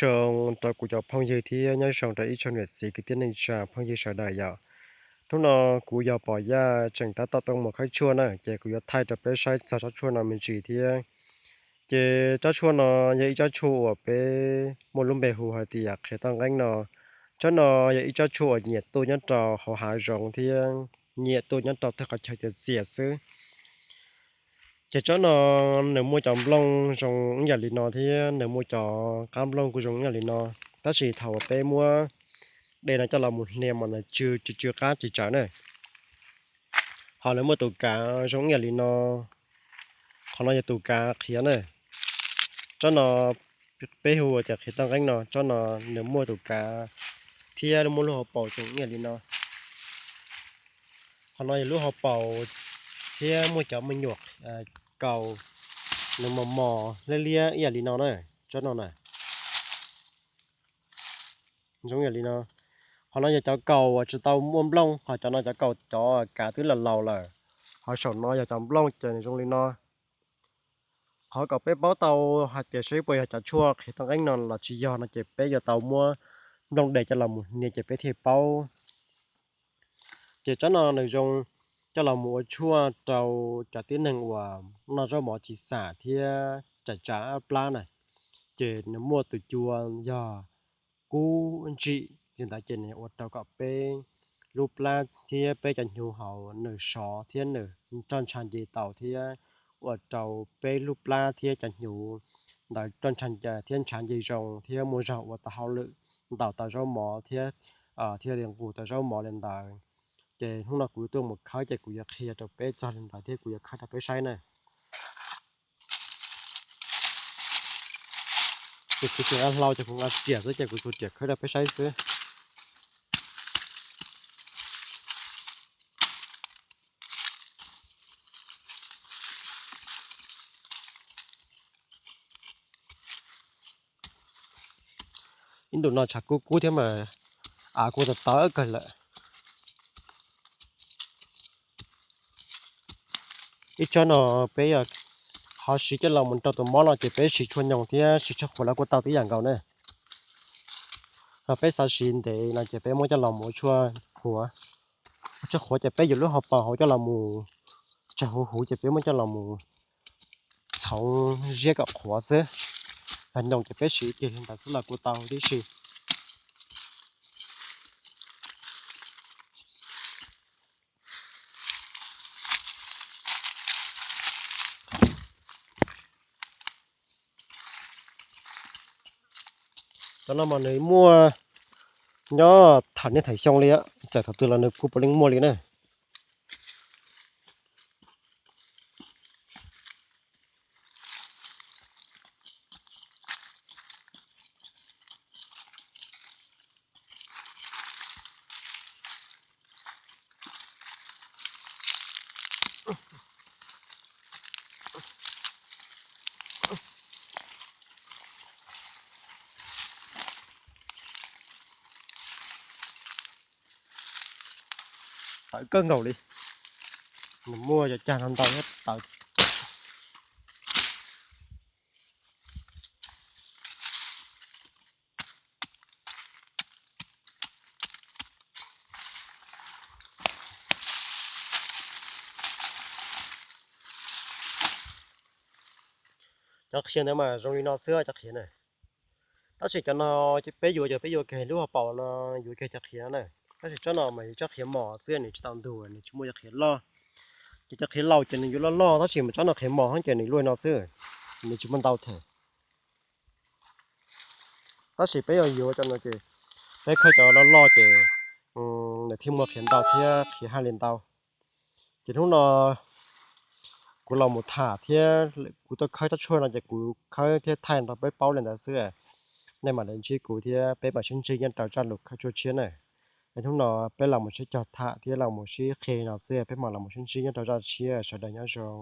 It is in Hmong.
Zoo rau kuv cov phooj ywg thiab nyob zoo rau ib tsoom niam txiv kwv tij neej tsa phooj ywg sawv daws yom. Hnub no kuv yog Pov Yaj tseem tab tom tuaj mus khawb tshuaj na, ces kuv yuav thaij rau peb saib txog tsob tshuaj no me ntsis thiab. Ces tsob tshuaj no yog ib tsob tshuaj uas peb muaj lub npe hu hais tias qhiav toj nqeeb no. Tsob no yog ib tsob tshuaj uas nyiam tuaj nyob rau hauv hav zoov thiab nyiam tuaj nyob rau tej qhov chaw txias txias xwb. Ces tsob no nws muaj cov nplooj zoo ib yam li no thiab nws muaj cov qab nplooj kuj zoo ib yam li no, tab sis thaum uas peb muab de no coj los mus hnia mas nws tsw tsw tsw qab tsis tsawv na. Ho nws muaj tus kav zoo ib yam li no, qhov no yog tus kav qhiav na. Tsob no peb hu tias qhiav toj nqeeb no, tsob no nws muaj tus kav thiab muaj lub hauv paus zoo ib yam li no. Qhov no yog lub hauv paus thiab muaj cov me nyuam kaus, nws mos mos liab liab ib yam li no na, tsob no na. Zoo ib yam li no. Qhov no yog cov kaus uas tsis tau muaj nplooj, ho cov no cov kaus cov kav twb laus laus lawm. Ho saum no yog cov nplooj ces nws zoo li no. Qhov kom peb paub tau hais tias saib puas yog cov tshuaj qhiav toj nqeeb no los tsis yog no ces peb yuav tau muab nplooj de coj los mus hnia ces peb thiaj paub. Ces tsob no nws zoo coj los mus ua tshuaj rau cov tib neeg uas noj zaub mov tsis xam thiab tsam tsam plab na. Ces nws muaj tus cua yog kub ntsim li ntawd ces nws ua rau kom peb lub plab thiab peb cov hnyuv hauv nws sov thiab nws roj ntsha nce tau thiab ua rau peb lub plab thiab cov hnyuv ntawd roj ntsha nce thiab ntshav nce zoo thiab muaj zog ua tau hauj lwm, ntaus tau zaub mov thiab thiaj li nqus tau zaub mov li ntawd. Ces hnub no kuv tuaj mus khawb ces kuv yuav qhia rau peb txog li ntawd thiab kuv yuav khawb rau peb saib na. Ces kuv tsis nqa hlau ces kuv nqa riam xwb ces kuv tus riam khawb rau peb saib xwb. Ib ntus no tshav kub kub thiab mas av kuj tawv tawv kawg lawm. Ib tsob no peb yog qhov siv coj los mus rau tus mob no ces peb siv tshuaj nyoos thiab siv tshuaj qhuav los kuj tau tib yam nkaus na. Ho peb xav siv ntev no ces peb muab coj los mus ua tshuaj qhuav. Ua tshuaj qhuav ces peb yuav lub hauv paus hauv coj los mus tsawg huv huv ces peb muab coj los mus txhoov ziab kom qhuav xwb. Yog nyoos ces peb siv kiag li ntawd xwb los kuj tau tib si. Cov no mas nws muaj nyob thaum niaj thaum xyoo li, txawm thaum twg los nws kuj puav leej muaj li na. Tawv kawg nkaus li. Nws muaj cov cag no ntau thiab tawv. Cov qhiav ntawd mas zoo li no xwb cov qhiav na. Tab sis cov no peb yuav ces peb yuav kiag lub hauv paus no, yuav kiag cov qhiav no na. Tab sis tsob no mas yog tsob qhiav mos xwb, nws tsis tau ntug, nws tsis muaj cov qhiav loj. Ces cov qhiav laus ces nws yuav loj loj, tab sis mas tsob no qhiav mos ces nws luaj no xwb, nws tsis muaj ntau them. Tab sis peb yuav yuav cov no ces peb khawb cov loj loj ces nws thiaj muaj qhiav ntau thiab qhiav haj li ntau. Ces hnub no kuv los mus tham thiab kuv tuaj khawb tsob tshuaj no ces kuv khawb thiab thaij rau peb paub li ntawd xwb. Nej mam li ntsib kuv thiab peb mam sib ntsib nyob rau zaj lus khawb tshuaj tshiab na. Es hnub no peb los mus sib cog tham thiab los mus sib qhia no xwb, peb mam los mus sib ntsib nyob rau zaj tshiab, sawv daws nyob zoo.